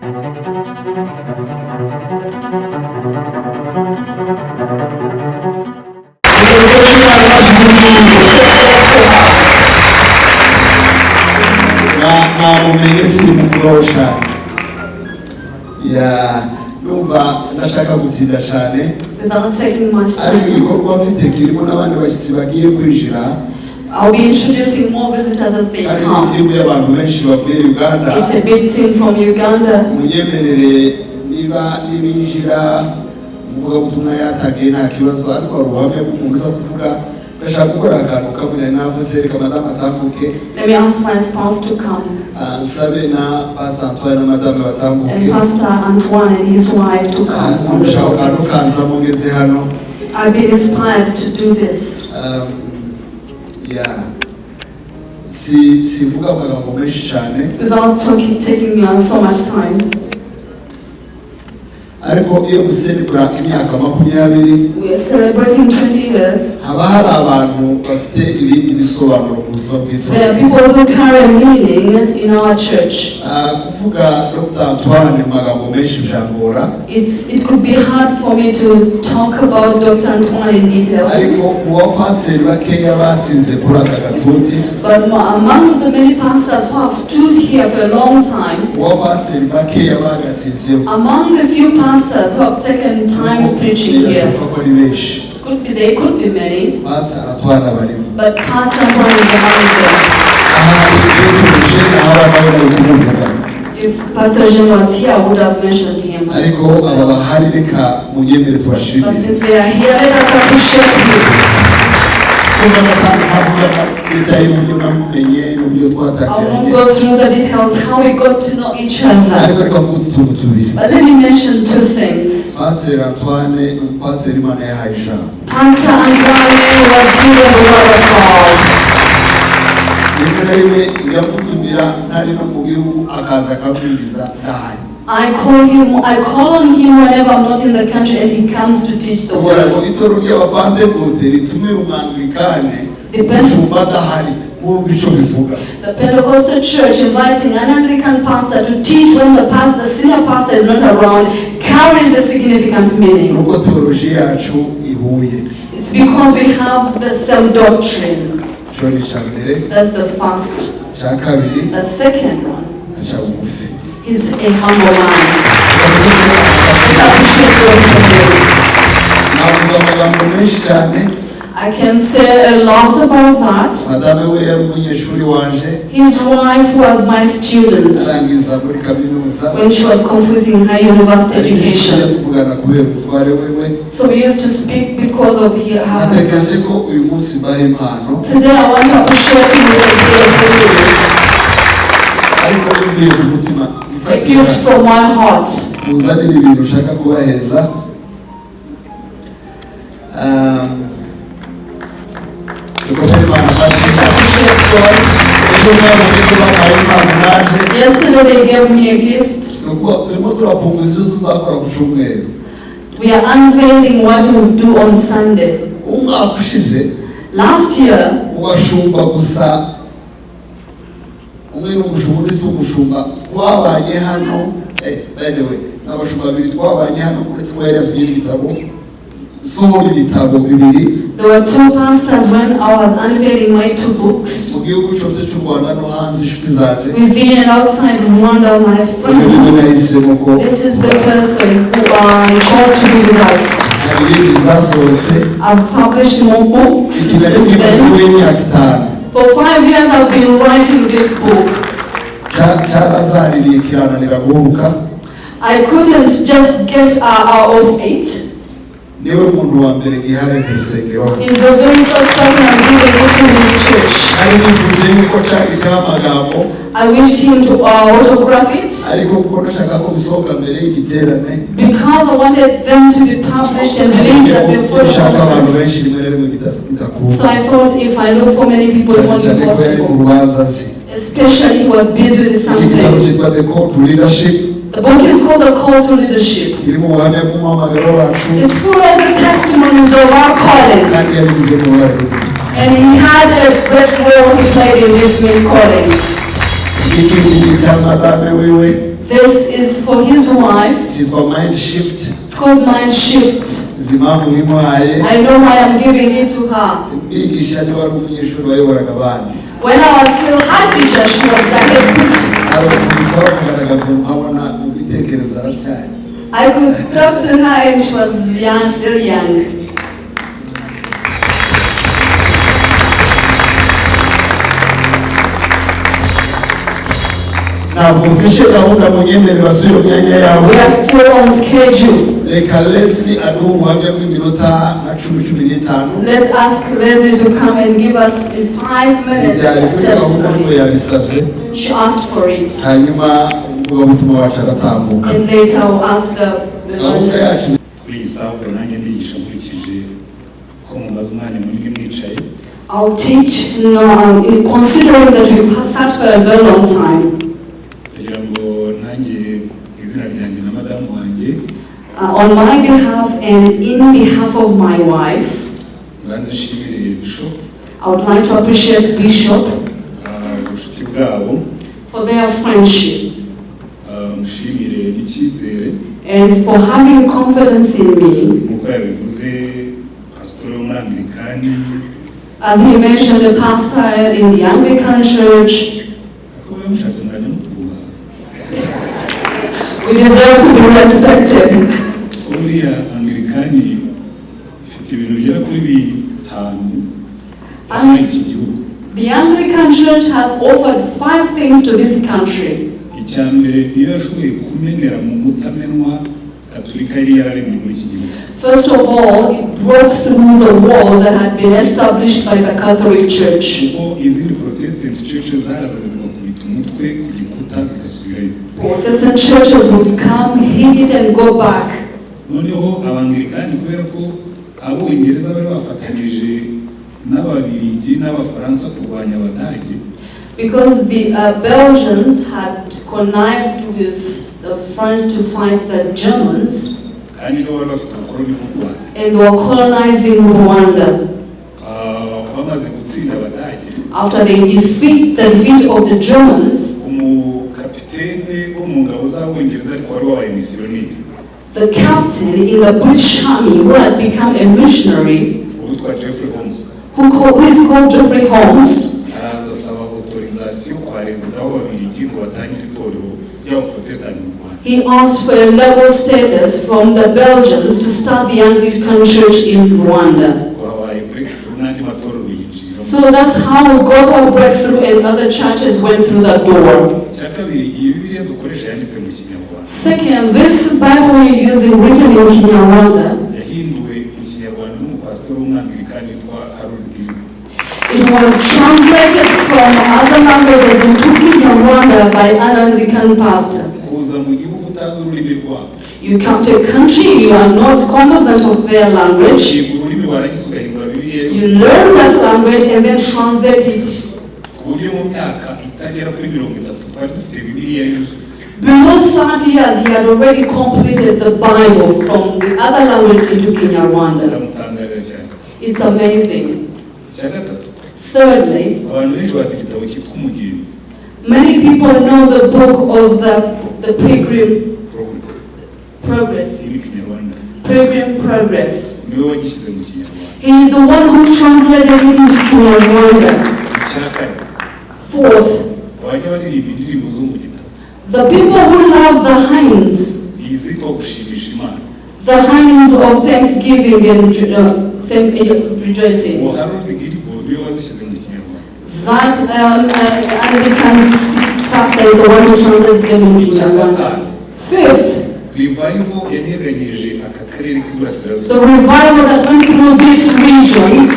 Namumenye, simuvugaho cyane ya numva ndashaka gutinda cyane. Without taking much Ariko time, igikorwa mfite kirimo n'abandi bashyitsi bagiye kwinjira. I'll be introducing more visitors as they Hari come. N'iteam y'abantu benshi bavuye Uganda. It's a big team from Uganda. Munyemerere, niba nibinjira umuvugabutumwa yatangiye, nta kibazo, ariko hari ubuhamya bw'umuntu uza kuvuga. Ndashaka gukora akantu kamwe nari navuze. Reka madamu atambuke. Let me ask my spouse to come Ah, nsabe na Pastor Antoine na madame batambuke. And Pastor Antoine and his wife to come on the Ndashaka akantu pulpit. Kanzamo ngeze hano. I've been inspired to do this. Yeah. Si sivuga amagambo menshi cyane. Without taking so much time. Ariko iyo muserebura imyaka 20, We are celebrating 20 years. Haba hari abantu bafite ibindi bisobanuro mu buzima There are bw'itorero. People who carry meaning in our church. Ah, kuvuga Dr Antoine mu magambo menshi byangora. It could be hard for me to talk about Dr. Antoine in detail. Ariko mu bapasiteri bakeya batsinze kuri aka gatuti, But among the many pastors who have stood here for a long time, mu bapasiteri bakeya bagatinzeho, among the few pastors who have taken time preaching here, birashoboka ko ari benshi, could be there could be many, Pastor Antoine abarimo. But Pastor Antoine is among them. Ahari bituje aho nawe nari kumuvuga. If Pastor Jean was here, I would have mentioned him. Ariko aba bahari, reka munyemere But tubashimire. Since they are here, let us appreciate him. Kuva ntavuga détails y'uburyo namumenye n'uburyo I won't twatangiranye, go through the details how we got to know each other. Ariko reka mvuze utuntu tubiri. But let me mention two things. Pasiteri Antoine ni umupasiteri Imana yahaye ijambo. Pastor Antoine was given the word of God. Rimwe na rimwe ndamutumira ntari no mu gihugu, akaza akabwiriza ndahari. I call on him whenever I'm not in the country and he comes to teach the Kugira ngo word. Itorero ry'Abapantekote ritumire Umwanglikane umushumba adahari, mwumva icyo bivuga. The Pentecostal church inviting an Anglican pastor to teach when the senior pastor is not around carries a significant meaning. Nuko théologie yacu ihuye. It's because we have the same doctrine. Icyo ni icya mbere. That's the first. Icya kabiri, The second one aca bugufi. Is a humble man. Let's appreciate God for him. Navuga amagambo menshi cyane. I can say a lot about that. Madame we yari umunyeshuri wanje His wife was my student arangiza muri kaminuza. When she was completing her university education. Tuvugana kubera umutware wiwe. So we used to speak because of her Natekereje husband. Ko uyu munsi mbaha impano, Today I want to appreciate him with a gift. Ariko bivuye ku mutima. A gift from my heart. Muzanire ibintu ushaka kubaheza. Dukomere Imana amashyi. Appreciate God. Ejo mwabonye ko bampaye impano naje. Yesterday they gave me a gift. Ni uko turimo turapunguza ibyo tuzakora ku cyumweru. We are unveiling what we will do on Sunday. Umwaka ushize, Last year, mu bashumba gusa, umwe ni umushumba, undi si umushumba, twabanye hano, by the way, ni abashumba babiri twabanye hano, uretse ko yari yasinye n'ibitabo, sohora ibitabo bibiri. There were two pastors when I was unveiling my two books. Mu gihugu cyose cy'u Rwanda no hanze, inshuti zanje, Within and outside Rwanda, my uyu niwe friends. Nahisemo ko This is the person who I chose to be with us. Hari ibindi byasohotse. I've published more books Iki nari since nkimaze then. muri imyaka 5. For 5 years, I've been writing this book. Cyarazaririye kirananira guhubuka. I couldn't just get out of it. Niwe muntu wa mbere gihaye mu rusengero hano. He's the very first person I'm giving it to his church. Ari nifuje yuko cyandikaho amagambo, I wish him to autograph it ariko kuko nashaka ko bisohoka mbere y'igiterane, because I wanted them to be published and released before the nshaka abantu conference. Benshi rimwe na rimwe bidakunda. So I thought if I look for many people, it won't be Cyane ko yari mu possible. rubanza nzi. Especially he was busy with Iki gitabo something. cyitwa The Call to Leadership. The book is called The Call to Leadership. Kirimo ubuhamya bw'umuhamagaro wacu. It's full of the testimonies of our calling. Kandi yabigizemo uruhare runini. And he had a great role he played in this main calling. Iki ngiki cya madame wiwe. This is for his wife. Cyitwa Mind Shift. It's called Mind Shift. Izi mpamvu nkimuhaye, I know why I'm giving it to her. mbigisha niba ari umunyeshuri wayoboraga abandi. When I was still her teacher, she was the head prefect. Hari ukuntu twavuganaga nkabona mu bitekerezo aracyari. I could talk to her and she was young, still young. Ntabwo twishe gahunda, munyemerere basubire mu myanya yabo. We are still on schedule. Reka Leslie aduhe ubuhamya bw'iminota nka 10, 15. Let's ask Leslie to come and give us in 5 minutes Ntibyari a kuri gahunda ariko testimony. yabisabye. She asked for it. Hanyuma umuvugabutumwa wacu agatambuka. And later I'll ask the Gahunda yacu evangelist. Kuri iyi saha ubwo nanjye ndigisha nkurikije ko mumaze umwanya munini mwicaye. I'll teach now, in considering that we've sat for a very long time. Kugira ngo nanjye mu izina ryanjye na madamu wanjye, On my behalf and in behalf of my wife, mbanze nshimire Bishop I would like to appreciate Bishop ubucuti bwabo, for their friendship mushimire n'icyizere. And for having confidence in me. Nk'uko yabivuze, pasitori wo muri Anglikani. As he mentioned, the pastor in the Anglican Church, Ariko mube mushatse mwajya mutwubaha. We deserve to be respected. Ko buriya Anglikani ifite ibintu bigera kuri bitanu yahaye iki gihugu. The Anglican Church has offered five things to this country. Icya mbere, niyo yashoboye kumenera mu mutamenwa Gaturika yari yararemye muri iki gihugu. First of all, it broke through the wall that had been established by the Catholic Church. Kuko izindi Protestant churches zarazaga zigakubita umutwe ku gikuta zigasubirayo. Protestant churches would come, hit it, and go back. Noneho Abangilikani, kubera ko Abongereza bari bafatanije n'Ababirigi n'Abafaransa kurwanya Abadage, Because the Belgians had connived with the French to fight the Germans, kandi nibo bari bafite ubukoloni bw'u Rwanda, and they were colonizing Rwanda. Bamaze gutsinda Abadage, After they defeat the defeat of the Germans, umukapitene wo mu ngabo z'Abongereza ariko wari wabaye misiyoneri, the captain in the British army who had become a missionary, uwitwa Jeffrey Holmes, who is called Geoffrey Holmes, araza asaba autorisation kwa perezida w'Ababiligi ngo batangire itorero ry'Abaprotestani mu Rwanda. He asked for a legal status from the Belgians to start the Anglican Church in Rwanda. Ngo habaye breakthrough n'andi matorero yinjiramo. So that's how we got our breakthrough, and other churches went through that door. Icya kabiri, iyi Bibiliya dukoresha yanditse mu Kinyarwanda, Second, this Bible we're using, written in Kinyarwanda, yahinduwe mu Kinyarwanda n'umupasitori w'Umwangilikani witwa Harold Gilbo. It was translated from other languages into Kinyarwanda by an Anglican pastor. Kuza mu gihugu utazi ururimi rwabo, You come to a country, you are not conversant of their language. ukiga ururimi, warangiza ugahindura Bibiliya You yose, learn that language and then translate it. ku buryo mu myaka itagera kuri 30 twari dufite Bibiliya yuzuye. Below 30 years, he had already completed the Bible from the other language into Kinyarwanda. Ndamutangarira cyane. It's amazing. Icya gatatu, Thirdly, abantu benshi bazi igitabo cyitwa Umugenzi, many people know the book of the Pilgrim Progress. Progress. Iri Kinyarwanda. Pilgrim Progress. Niwe wagishyize mu Kinyarwanda. He is the one who translated it into Kinyarwanda. Icya kane, Fourth, abajya baririmba indirimbo zo mu gitabo, the people who love the hymns, iyi zitwa gushimisha Imana, the hymns of thanksgiving and rejoicing. Uwo Harold Gilbo niwe wazishyize mu Kinyarwanda. That Anglican pastor is the one who translated them in Icya Kinyarwanda. gatanu, Fifth, revival yanyeganyije aka karere k'Iburasirazuba, the revival that went through this region,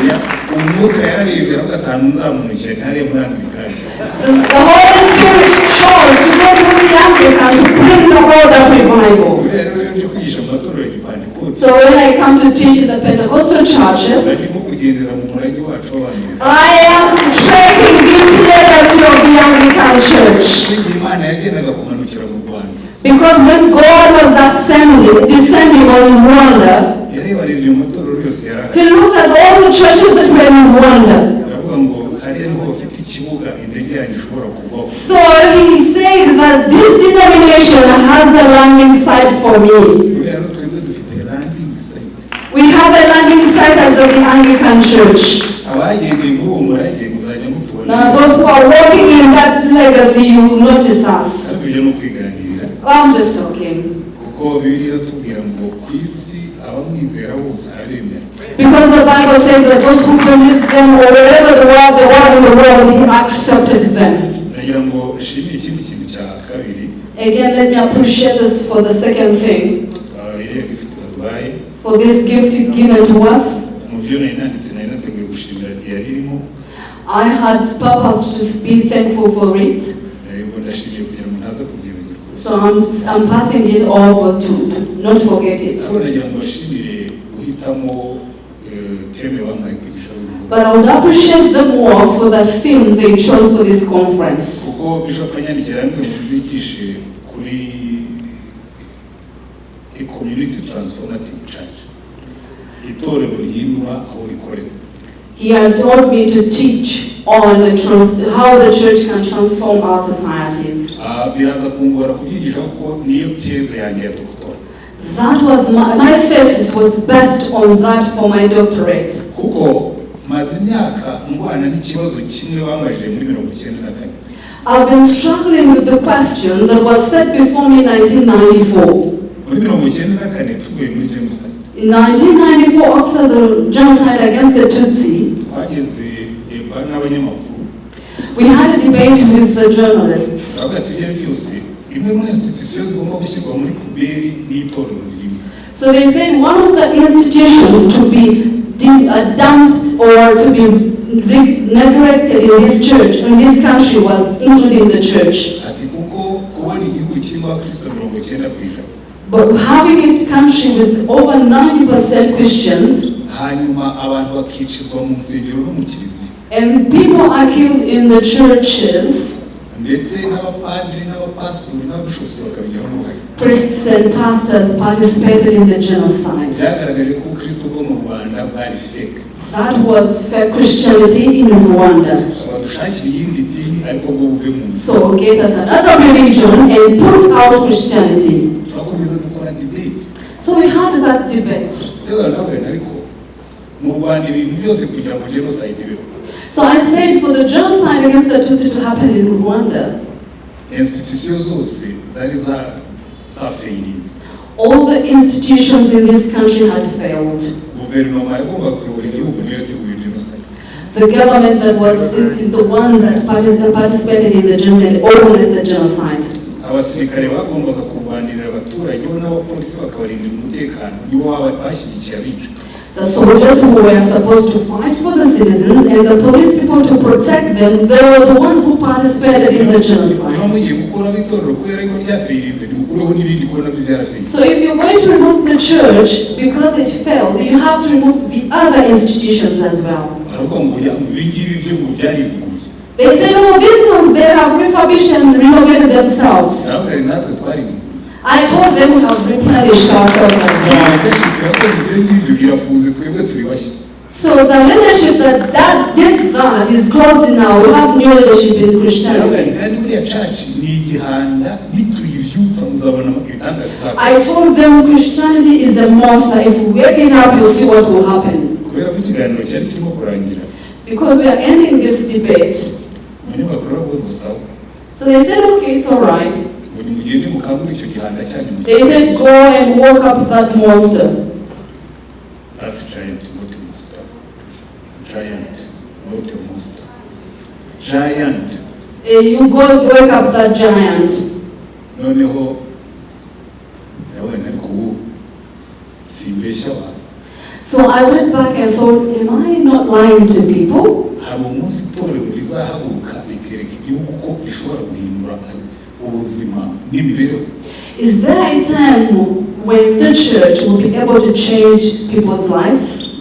Umwuka yararebye aravuga ati nzamunikira hariya muri Anglikani. the Holy Spirit chose to go through the Anglican to bring about that revival. Buriya rero iyo nje kwigisha mu matorero ya Gipantekote, So when I come to teach the Pentecostal churches, barimo kugendera mu murage wacu w'Abangilikani. I am tracking this legacy of the Anglican Church. Igihe Imana yagendaga kumanukira mu Rwanda, Because when God was ascending, descending on Rwanda, yarebarebye mu matorero yose yarahari, he looked at all the churches that were in Rwanda. Aravuga ngo hariya niho bafite ikibuga indege yanjye ishobora kugwaho. So he said that this denomination has the landing site for me. Buriya rero twebwe dufite landing site. We have a landing site as of the Anglican Church. Abagendeye muri uwo murage muzajya mutubona. Now, those who are walking in that legacy, you will notice us. Ariko ibyo ni ukwiganirira. I'm just talking. Kuko Bibiliya iratubwira ngo ku isi abamwizera bose arabemera. Because the Bible says that those who believed them or wherever they were in the world, he accepted them. Ndagira ngo nshimire ikindi kintu cya kabiri. Again, let me appreciate this for the second thing, iriya gift baduhaye. For this gift given to us. Mu byo nari nanditse nari nateguye gushimira ntiyari irimo. I had purposed to be thankful for it, Yego ndashimiye kugira ngo ntaza kubyibagirwa. So I'm passing it over to not forget it. Ariko ndagira ngo bashimire guhitamo theme bampaye kwigisha uyu. But I would appreciate them more for the theme they chose for this conference. Kuko Bishop anyandikira yambwiye ngo muzigishe kuri a community transformative church, itorero rihindura aho rikorera. He had told me to teach on how the church can transform our societies. Biraza kungora kubyigisha kuko niyo thèse yanjye ya doctorat. That was my thesis was based on that for my doctorate. Kuko maze imyaka ndwana n'ikibazo kimwe bambajije muri 94. I've been struggling with the question that was set before me in 1994. Muri 94 tuvuye muri genocide, In 1994, after the genocide against the Tutsi, twageze débat n'abanyamakuru. We had a debate with the journalists. Turavuga ati ibyo ari byo byose imwe muri institution zigomba gushyirwa muri poubelle n'itorero ririmo. So they said one of the institutions to be dumped or to be neglected in this church, in this country, was including the church. Ati kuko kubona igihugu kirimo abakristo 90%, But having a country with over 90% Christians, hanyuma abantu bakicirwa mu nsengero no mu kiliziya, and people are killed in the churches, ndetse n'abapadiri n'abapasitori n'ababishopusi bakabigiramo uruhare, priests and pastors participated in the genocide. Byagaragaje ko ubukristo bwo mu Rwanda bwari fake. That was fake Christianity in Rwanda. So badushakire iyindi dini ariko bwo buve mu nzu. So get us another religion and put out Christianity. Turakomeza dukora debate. So we had that debate. Rero nawe ariko mu Rwanda ibintu byose kugira ngo genocide ibeho, So I said for the genocide against the Tutsi to happen in Rwanda, institution zose zari za zafailinze. All the institutions in this country had failed. Guverinoma yagombaga kuyobora igihugu niyo yateguye genocide. The government that was is the one that participated in the genocide, organized the genocide. Abasirikare bagombaga kurwanirira abaturage bo n'abapolisi bakabarindira umutekano nibo bashyigikiye abica. The soldiers who were supposed to fight for the citizens and the police people to protect them, they were the ones who participated in the Niba genocide. mugiye gukuraho itorero kubera ko ryafailinze ntimukureho n'ibindi kuko nabyo byarafailinze. So if you're going to remove the church because it failed, you have to remove the other institutions as well. Baravuga ngo ya ibi ngibi byo ngo byarivuguruye. They said, "Oh, these ones, they have refurbished and renovated themselves." Ndavuga nti natwe twarivuguruye. I told them we have replenished ourselves as well. Leadership yakoze ibyo ngibyo irafunze twebwe turi bashya. So the leadership that did that is closed now. We have new leadership in Ndavuga Christianity. nti kandi buriya church ni igihanda nituyibyutsa muzabona ibitangaza bizakora. I told them Christianity is a monster. If we wake it up, you'll see what will happen. Kubera ko ikiganiro cyari kirimo kurangira, Because we are ending this debate. Umunyamakuru aravuga ngo sawa, So they said, "Okay, it's all right." ngo nimugende mukangure icyo gihanda cyanyu mu They said, "Go and woke up that monster." That giant, not a monster. Giant, not a monster, giant. You go wake up that giant. Noneho ndabona ariko ubu simbeshya abantu. So I went back and thought, am I not lying to people? Hari umunsi itorero rizahaguruka rikereka igihugu ko rishobora guhindura ubuzima n'imibereho. Is there a time when the church will be able to change people's lives?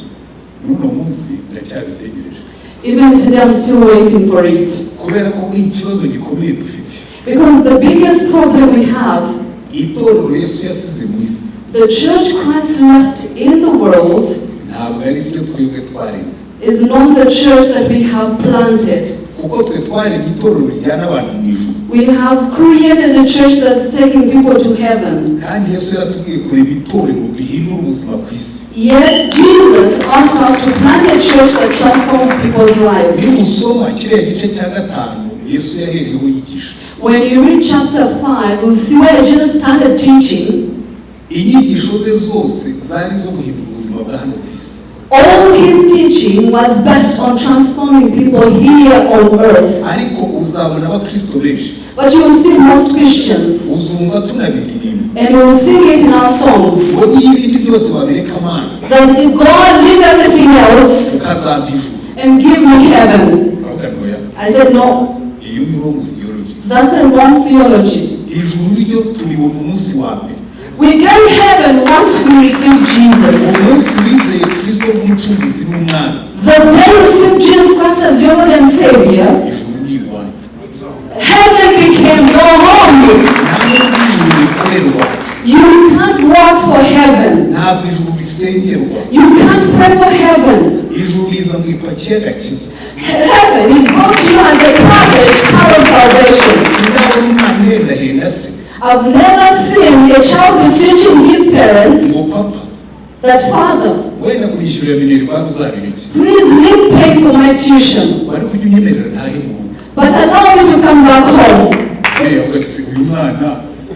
N'uno munsi ndacyabitegereje. Even today, I'm still waiting for it. Kubera ko muri ikibazo gikomeye dufite, Because the biggest problem we have, itorero Yesu yasize mu isi, the church Christ left in the world, ntabwo ari ryo twebwe twaremye. Is not the church that we have planted. Kuko twe twaremye itorero rijyana abantu mu ijuru. We have created a church that's taking people to heaven. Kandi Yesu yaratubwiye kurema itorero rihindura ubuzima ku isi. Yet Jesus asked us to plant a church that transforms people's lives. Nimusoma kiriya gice cya gatanu Yesu yahereyeho yigisha, When you read chapter 5, we'll see where Jesus started teaching. Inyigisho ze zose zari izo guhindura ubuzima bwa hano ku isi. All his teaching was based on transforming people here on earth. Ariko uzabona abakristo benshi, But you will see most Christians, uzumva tunabiririmba, and we will sing it in our songs, ngo niyo ibindi byose wabireka Mana, that if God leave everything else ukazampa ijuru. And give me heaven. Uravuga ngo oya. I said, no, Iyo ni wrong theology. That's a wrong theology. Ijuru ryo turibona umunsi wa mbere. We get heaven once we receive Jesus. Umunsi wizeye Kristo nk'umucunguzi n'umwami, The day you receive Jesus Christ as your Lord and Savior, ijuru ni iwanyu. Heaven became your home. Ntabwo ijuru rikorerwa. You can't work for heaven. Ntabwo ijuru risengerwa. You can't pray for heaven. Ijuru riza mu ipaki y'agakiza. Heaven is brought to you as a package, part of salvation. Sindabona umwana uhendahenda se I've never seen a child beseeching his parents ngo papa, that, "Father, wenda kunyishyurira minerval uzabireke, please leave paying for my tuition, wari kujya unyemerera ntahe mu rugo." but allow me to come back home." Umubyeyi avuga ati se uyu mwana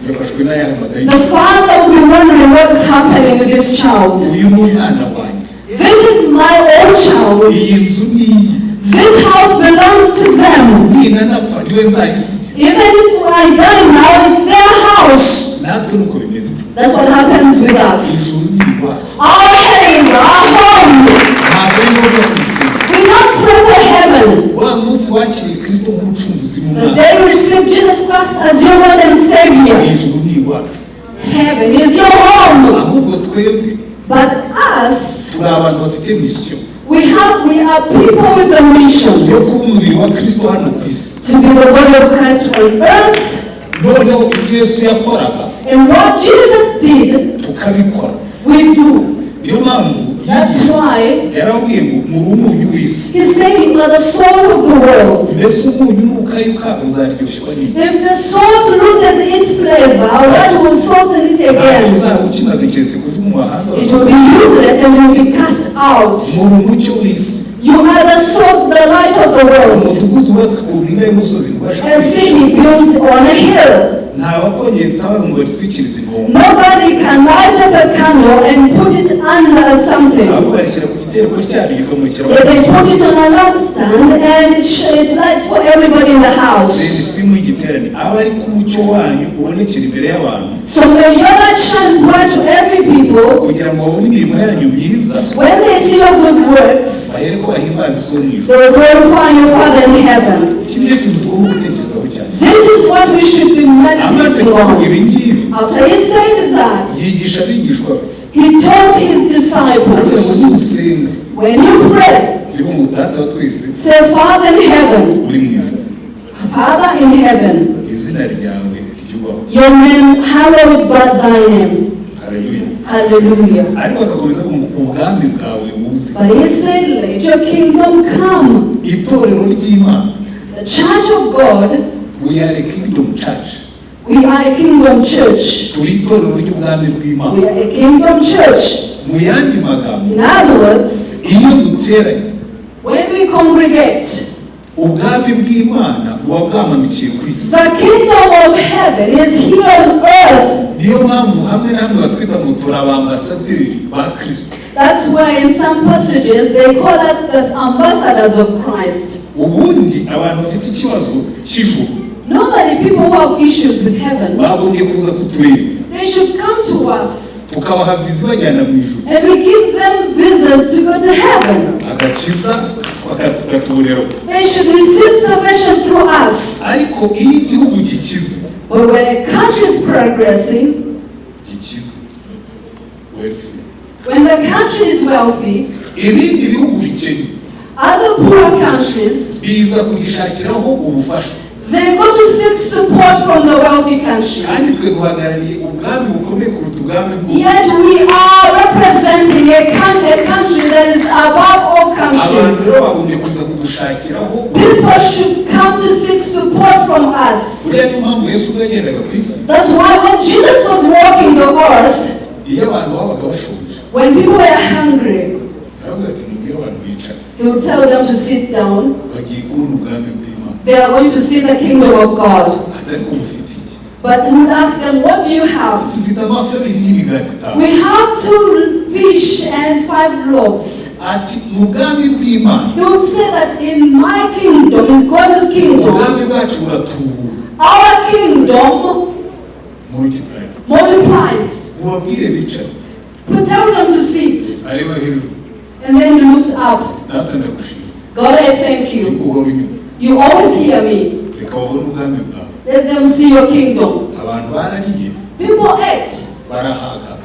yafashwe n'ayahamagaye? The father will be wondering what's happening with this child. Uyu ni umwana wanjye. This is my own child. Iyi nzu ni iye. This house belongs to them. Ninanapfa niwe nzayisiga. Even if I die now, it's their house. Natwe nuko bimeze. That's what happens with us. Ijuru ni iwacu. Our heaven is our home. Ntabwo ari ngombwa kuyisenga. We don't pray for heaven. Wa munsi wakiriye Kristo nk'umucunguzi The n'umwami, day you receive Jesus Christ as your Lord and Savior, ijuru ni iwacu. Heaven is your home. Ahubwo twebwe But us, turi abantu bafite mission we are people with a mission yo kuba umubiri wa Kristo hano ku isi. To be the body of Christ on earth. Noneho ibyo Yesu yakoraga, And what Jesus did, tukabikora. We do. Niyo mpamvu That's why yarababwiye ngo muri umunyu w'isi. he said you are the salt of the world. Mbese umunyu nukayuka uzaryoshwa n'iki? If the salt loses its flavor, what will salten it Ntacyo again? uzaba ukimaze keretse kujugunywa hanze. It will be useless and will be cast out. Muri umucyo w'isi. You are the salt, the light of the world. Umudugudu wubatswe ku mpinga y'umusozi ntubasha A city built on a hill. Nta bakongeza itabaza ngo baritwikirize inkombe. Nobody can light up a candle and put it under something. Ahubwo barishyira ku gitereko cyaryo rikamurikira. If they put it on a lampstand and it lights for everybody in the house. Simu y'igiterane aba ari ku mucyo wanyu ubonekera imbere y'abantu, So may your light shine bright to every people. Kugira ngo babone imirimo yanyu myiza, When they see your good works, bahere ko bahimbaza iso mu ijuru. They will glorify your Father in heaven. Iki nicyo kintu tugomba gutekerezaho cyane. This is what we should be Amaze meditating kuvuga on. ibi ngibi, After he said that, yigisha abigishwa be, he taught his aravuga ngo disciples, nimusenga, when you pray, niba ngo Data wa twese say, "Father in heaven, uri mu ijuru, Father in heaven, izina ryawe ryubahwe." Your name hallowed by thy name." Haleluya. Hallelujah. Ariko agakomeza avuga ngo ubwami bwawe buze. But he said, "Let your kingdom come." Itorero ry'Imana, The church of God, we are a kingdom church. We are a kingdom church. Turi itorero ry'ubwami bw'Imana. We are a kingdom church. Mu yandi magambo, In other words, iyo duteranye, when we congregate, ubwami bw'Imana buba bwamanukiye ku isi. The kingdom of heaven is here on earth. Niyo mpamvu hamwe na hamwe batwita ngo turi abambasaderi ba Kristo. That's why in some passages they call us the ambassadors of Christ. Ubundi abantu bafite ikibazo cy'ijuru Normally, people who have issues with heaven, bagombye kuza kutureba, they should come to us tukabaha viza ibajyana mu ijuru, and we give them visas to go to heaven. Agakiza bakatuboneraho. They should receive salvation through us. Ariko iyo igihugu gikize, But when a country is progressing, gikize, wealthy, when the country is wealthy, ibindi bihugu bikennye other poor countries, biza kugishakiraho ubufasha. They go to seek support from the wealthy countries. Kandi twe duhagarariye ubwami bukomeye kuruta ubwami bwose. Yet we are representing a country that is above all Abantu countries. rero bagombye kuza kudushakiraho. People should come to seek support from us. Buriya niyo mpamvu Yesu ubwo yagendaga ku isi, That's why when Jesus was walking the earth, iyo abantu babaga bashonje, when people were hungry, aravuga ati mubwire abantu bicara, he would tell them to sit down. Bagiye kubona ubwami bw'Imana. They are going to see the kingdom of God. Ati ariko mufite iki? But he would ask them, "What do you have?" Dufite amafi abiri n'imigati itanu. We have two fish and five loaves. Ati mu bwami bw'Imana, He would say that in my kingdom, in God's kingdom, ubwami bwacu buratubura. Our kingdom Multiplies. Multiplies. Mubabwire bicare. But tell them to sit. Areba hejuru. And then he looked up. Data ndagushima God, I thank you. yuko uhora unyumva. You always hear me. Reka babone ubwami bwawe. Let them see your kingdom. Abantu barariye, People ate, barahaga,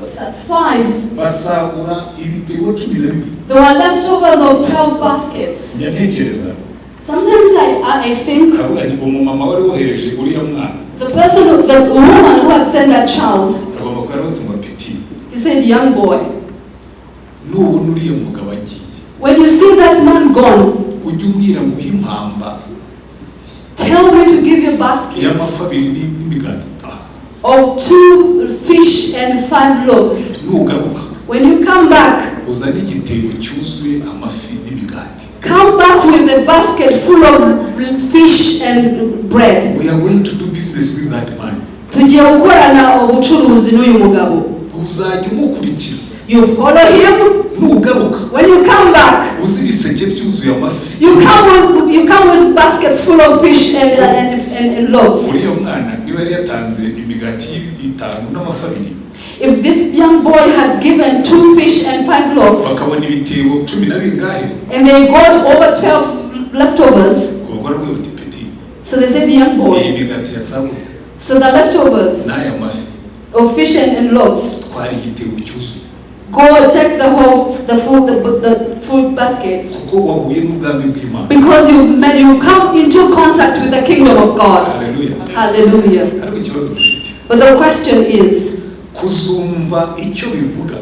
were satisfied. Basagura ibitebo 12. There were leftovers of 12 baskets. Njya ntekereza, Sometimes I think kavuga ni umumama wari wohereje uriya mwana, the woman who had sent that child, agomba kuba yaravuze ngo petit, he said, "Young boy, nubona uriya mugabo agiye, when you see that man gone, ujye umbwira ngo uhe impamba tell me to give you a basket y'amafi abiri n'imigati itanu. Of two fish and five loaves. Nugaruka, When you come back, uzane igitebo cyuzuye amafi n'imigati. Come back with a basket full of fish and bread." We are going to do business with that man. Tugiye gukorana ubucuruzi n'uyu mugabo. Uzajya umukurikira. You follow him. Nugaruka, When you come back, uzi ibiseke byuzuye amafi. you come with baskets full of fish and loaves. Uriya mwana niba yari yatanze imigati itanu n'amafi abiri, If this young boy had given two fish and five loaves, bakabona ibitebo cumi na bingahe, and they got over 12 leftovers, ubwo baravuga bati petit, so they said, the young iyi boy, migati yasagutse so the leftovers n'aya mafi, of fish and loaves, twari igitebo cyuzuye, go take the whole, the full, the full basket. Kuko wahuye n'ubwami bw'Imana. Because you come into contact with the kingdom of God. Haleluya. Hallelujah. Ariko ikibazo dufite, But the question is, kuzumva icyo bivuga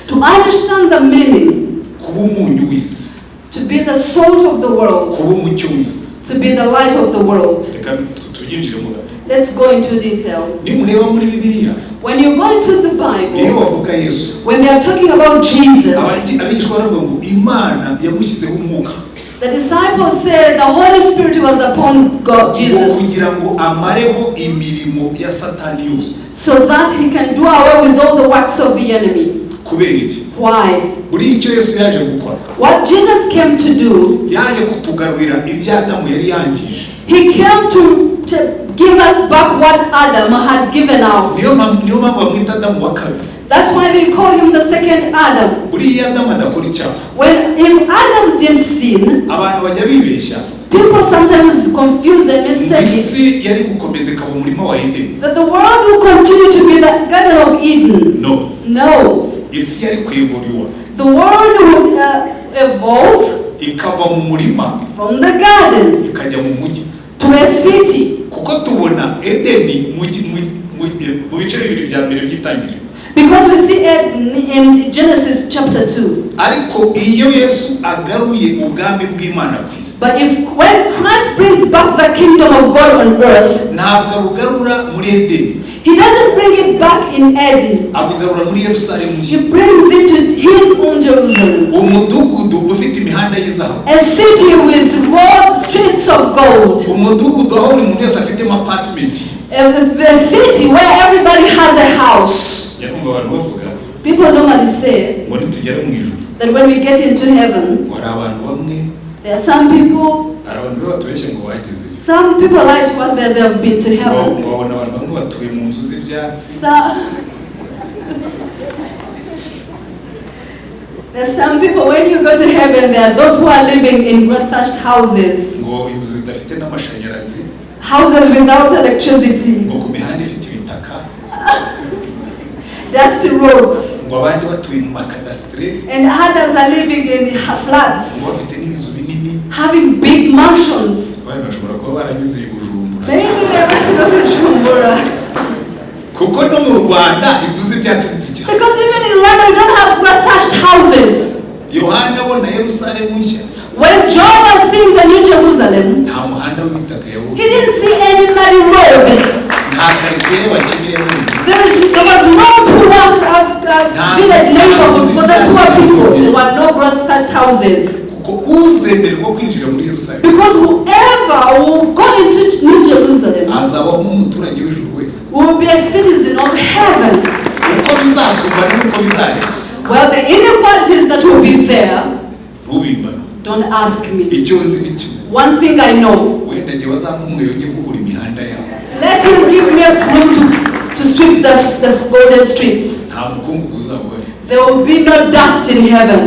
to understand the meaning, kuba umunyu w'isi, to be the salt of the world, kuba umucyo w'isi. To be the light of the world. Reka tubyinjiremo gato. Let's go into detail. Nimureba muri Bibiliya, When you go into the iyo Bible, bavuga Yesu, when they are talking about Jesus, abigishwa baravuga ngo Imana yamushyizeho umwuka the disciples said the Holy Spirit was upon God, ngo Jesus, kugira ngo amareho imirimo ya Satani yose. So that he can do away with all the works of the enemy. Kubera iki? Why? Buri icyo Yesu yaje gukora, What Jesus came to do, yaje kutugarurira ibyo Adamu yari yangije. He came to give us back what Adam had given out. Niyo mpamvu bamwita Adamu wa kabiri. That's why they call him the second Adam. Buriya Adamu adakora icyaha, When if Adam didn't sin, abantu bajya bibeshya people sometimes confuse and mistake it isi yari gukomeza ikaba umurima wa Edeni. That the world will continue to be the Garden of Eden. No. No. Isi yari kwevuriwa, The world would evolve ikava mu murima, from the garden ikajya mu mujyi, to a city. Kuko tubona Edeni mu bice bibiri bya mbere by'itangiriro. Because we see Eden in Genesis chapter 2. Ariko iyo Yesu agaruye ubwami bw'Imana ku isi, But if when Christ brings back the kingdom of God on earth, ntabwo abugarura muri Edeni, he doesn't bring it back in Eden. Abugarura muri Yerusalemu He nshya, brings it to his own Jerusalem. Umudugudu ufite imihanda y'izahabu, A city with roads, streets of gold. Umudugudu aho buri muntu wese afitemo apartment. A city where everybody has a house. Njya numva abantu bavuga People normally say ngo nitugera mu ijuru, that when we get into heaven, ngo hari abantu bamwe, there are some people, hari abantu rero batubeshye ngo bagezeyo, some people lie to us that they have been to heaven. ngo babona abantu bamwe batuye mu nzu z'ibyatsi. So, there's some people, when you go to heaven, there are those who are living in great thatched houses, Ngo inzu zidafite n'amashanyarazi, houses without electricity, ngo ku mihanda ifite ibitaka, dusty roads, ngo abandi batuye mu makadasitere, and others are living in ngo flats, bafite n'inzu binini. Having big mansions. Abandi bashobora kuba baranyuze i Bujumbura, Maybe they went to Bujumbura. Kuko no mu Rwanda inzu z'ibyatsi ntizigihari. Because even in Rwanda we don't have thatched houses. Yohana abona Yerusalemu nshya, When John was seeing the New Jerusalem, nta muhanda w'ibitaka yabonye, he didn't see any muddy road. Nta karitsiye y'abakene yabonye. There was no poor village neighborhood for the poor people. There were no grass thatched houses. Kuko uzemererwa kwinjira muri Yerusalemu Because whoever will go into New Jerusalem azaba nk'umuturage w'ijuru wese. Will be a citizen of heaven. Uko bizasumbana n'uko bizareshya, Well, the inequalities that will be there, ntubimbaze. Don't ask me. Icyo nzi ni kimwe. One thing I know, Wenda njye bazampa umweyo njye kubura imihanda yabo. Let him give me a broom to sweep the golden streets. Nta mukungugu uzaba uhari. There will be no dust in heaven.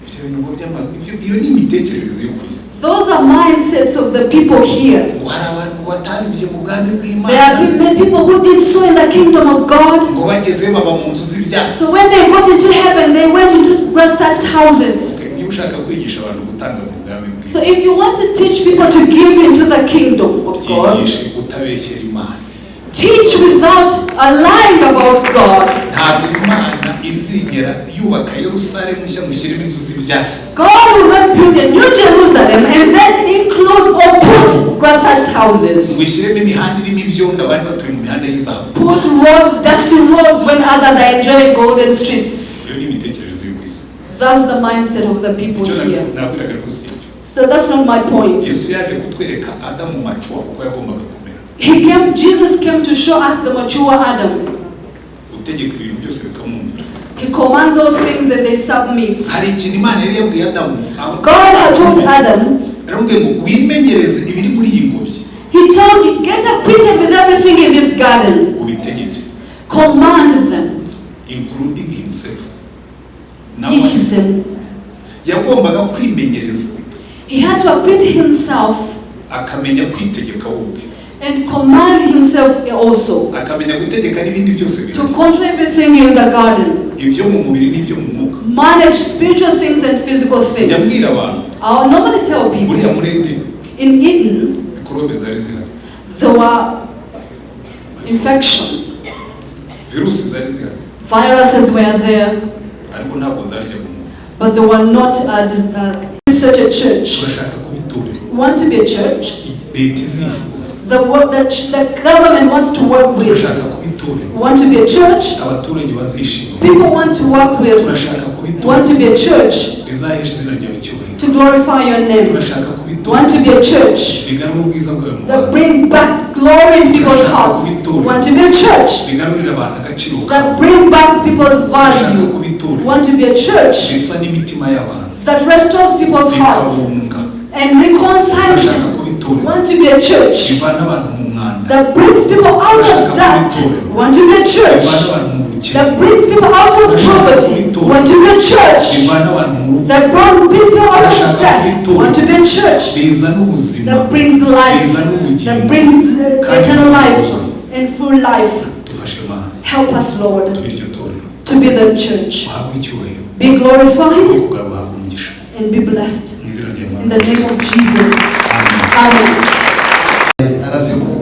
Ibyo bintu ngo ibyo iyo ni imitekerereze yo ku isi. Those are mindsets of the people here. Ngo hari abantu batabibye mu bwami There are bw'Imana, many people who did so in the kingdom of God. Ngo bagezeyo baba mu nzu z'ibyatsi. So when they got into heaven, they went into grass thatched houses. Okay, niba ushaka kwigisha abantu gutanga mu bwami bw'Imana, So if you want to teach people to give into the kingdom of God, byigishe kutabeshyera Imana. Teach without lying about God. Ntabwo Imana izigera yubaka Yerusalemu nshya ngo ishyiremo inzu z'ibyatsi. God will not build a new Jerusalem and then include or put grass thatched Ngo houses. ishyiremo imihanda irimo ibyondo abandi batuye mu mihanda y'izahabu. Put roads, dusty roads when others are enjoying golden streets. Iyo ni imitekerereze yo ku isi. That's the mindset of the people Icyo here. Nabwiraga ariko si ibyo. So that's not my point. Yesu yaje kutwereka Adamu mature uko yagombaga kumera. Jesus came to show us the mature Adam. Utegeka ibintu byose bikamwumvira. He commands all things and they submit. Hari ikintu Imana yari yabwiye Adamu. God had told Adam, Aramubwiye ngo wimenyereze ibiri muri iyi ngobyi, He told you, "Get acquainted with everything in this garden." ubitegeke. Command them. Including himself nawe. Yishyizemo. Yagombaga kwimenyereza, He had to acquaint himself akamenya kwitegeka we ubwe, and command himself also akamenya gutegeka n'ibindi byose to bihari, control everything in the garden. Ibyo mu mubiri n'ibyo mu mwuka. Manage spiritual things and physical Njya things. mbwira abantu, I will normally tell people buriya muri Edeni in Eden mikorobe zari zihari, there were infections, virusi zari zihari, viruses were there, ariko ntabwo zaryaga umuntu. But they were not such a church. Turashaka kuba itorero We want to be a church leta izifuza. The government wants to work with. Turashaka kuba itorero We want to be a church abaturage bazishima. People want to work with. Turashaka kuba We want to itorero be a church rizahesha izina ryawe icyubahiro. To glorify your name. Turashaka kuba We want to itorero be a church rigarura ubwiza bwawe mu that bantu. bring back glory in people's hearts. We want to be a church Rigarurira abantu agaciro that kabo. bring back people's Turashaka value. kuba We itorero want to be a church risa n'imitima y'abantu, that restores people's hearts rikabunga. And reconciles Turashaka them. kuba We itorero want to be a church rivana abantu mu mwanda, that brings people out of debt. We want to be a church rivana abantu mu bukene, that brings people out of poverty. We want to be a church rivana abantu mu rupfu, that brings people out of death. We want to be a church rizana ubuzima, that brings life, that brings eternal life and full life. Dufashe Mana Help us, Lord, tube iryo torero. To be the church. Uhabwe icyubahiro. Be glorified Ubwoko bwawe buhabwe umugisha. And be blessed. Mu izina rya In the name of Jesus. Amen. Amen. Arazikunda.